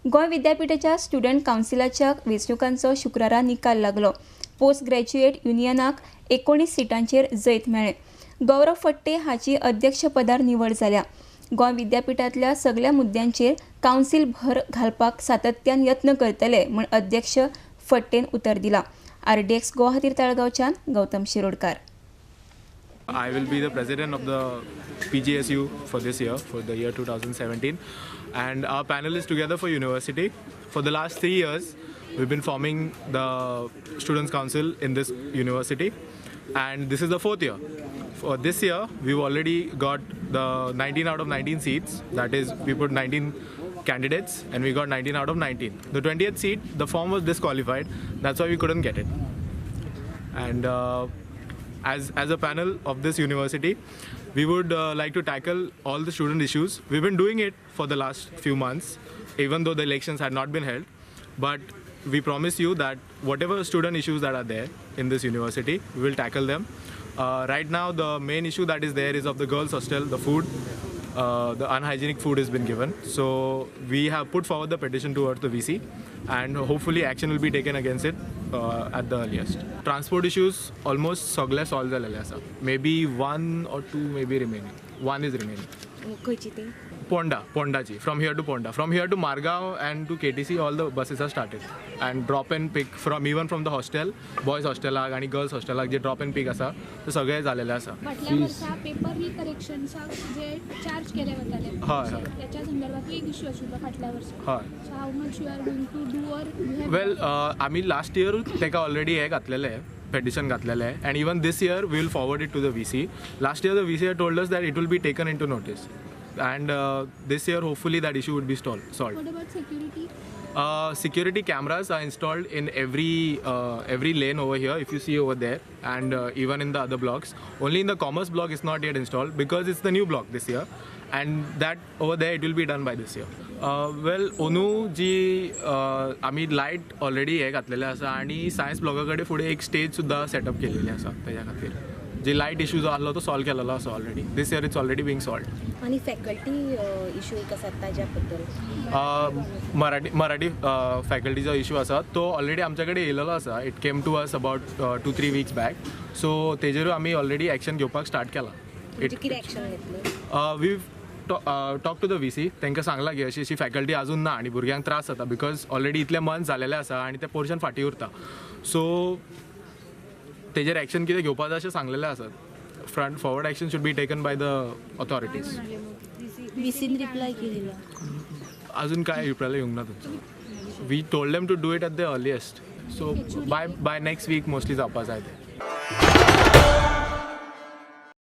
गोंय विद्यापीठाच्या स्टुडंट कावन्सिलाच्या वेंचणुकांचो शुक्रारा निकाल लागलो. पोस्ट ग्रॅज्युएट युनियनाक 19 सिटांचेर जैत मेळ्ळें. गौरव फट्टे हाची अध्यक्षपदार निवड जाल्या. गोंय विद्यापीठांतल्या सगल्या मुद्द्यांचेर कावन्सील भर घालपाक सातत्यान यत्न करतले म्हूण अध्यक्ष फट्टेन उतर दिलां. आरडीएक्स गोवा खातीर ताळगांवच्यान Gautam Shirodkar. I will be the president of the PGSU for this year, for the year 2017, and our panel is Together for University. For the last 3 years, we've been forming the Students' Council in this university, and this is the 4th year. For this year, we've already got the 19 out of 19 seats. That is, we put 19 candidates and we got 19 out of 19. The 20th seat, the form was disqualified. That's why we couldn't get it. And as a panel of this university, we would like to tackle all the student issues. We've been doing it for the last few months, even though the elections had not been held. But we promise you that whatever student issues that are there in this university, we will tackle them. Right now, the main issue that is there is of the girls' hostel, the food. The unhygienic food has been given. So we have put forward the petition towards the VC, and hopefully action will be taken against it at the earliest. Transport issues almost सगळे solve जालेले आसा. Maybe 1 or 2 may be remaining. 1 is remaining. खंयची ती? Ponda, Pondaची. From here to Ponda. From here to Margao and to KTC, all the buses are started. And drop and pick from even from the hostel, boys hostel आणि girls hostel J drop and pick आसा ते सगळे झालेले आसा. फाटल्या वर्सा paper रिकरेक्शन्साक जे charge केले वताले हय. त्याच्या संदर्भात एक इश्यू आशिल्लो फाटल्या वर्सा. हय. So how much you are going to do or you have? Well, आमी लास्ट इयर तेका ऑलरेडी हे घातलेले, petition घातलेले, and even this year we will forward it to the VC. Last year the VC had told us that it will be taken into notice, and this year hopefully that issue would be solved. What about security? Security cameras are installed in every lane over here, if you see over there, and even in the other blocks. Only in the commerce block it's not yet installed because it's the new block this year, and that over there it will be done by this year. Well, ओनू जी आमी light already हे घातलेले आसा आनी science ब्लॉका कडेन फुडें एक स्टेज सुद्दां सेटअप केलेली आसा तेज्या खातीर. जे लायट इशू जो आसलो तो सॉल्व केलेलो आसा already. This year it's already being solved. आनी फॅकल्टी इशू एक आसा ताज्या बद्दल? मराठी फॅकल्टीचो इशू आसा तो ऑलरेडी आमच्या कडेन येयलेलो आसा. It came to us about 2-3 weeks back. So तेजेरूय आमी ऑलरेडी एक्शन घेवपाक स्टार्ट केलां. कितें एक्शन घेतलें? We talk to the VC. तांकां सांगलां की अशी अशी फॅकल्टी अजून ना आनी भुरग्यांक त्रास जाता because already इतले मंथ जालेले आसा आनी ते पोर्शन फाटीं उरता. सो तेजेर एक्शन कितें घेवपाक जाय अशें सांगलेलें आसा. Front forward action should be taken by the authorities. VCन reply केलेला? अजून काय रिप्लाय येवंक ना तुमचो. We told them to do it at the earliest. So by next week mostly जावपा जाय तें.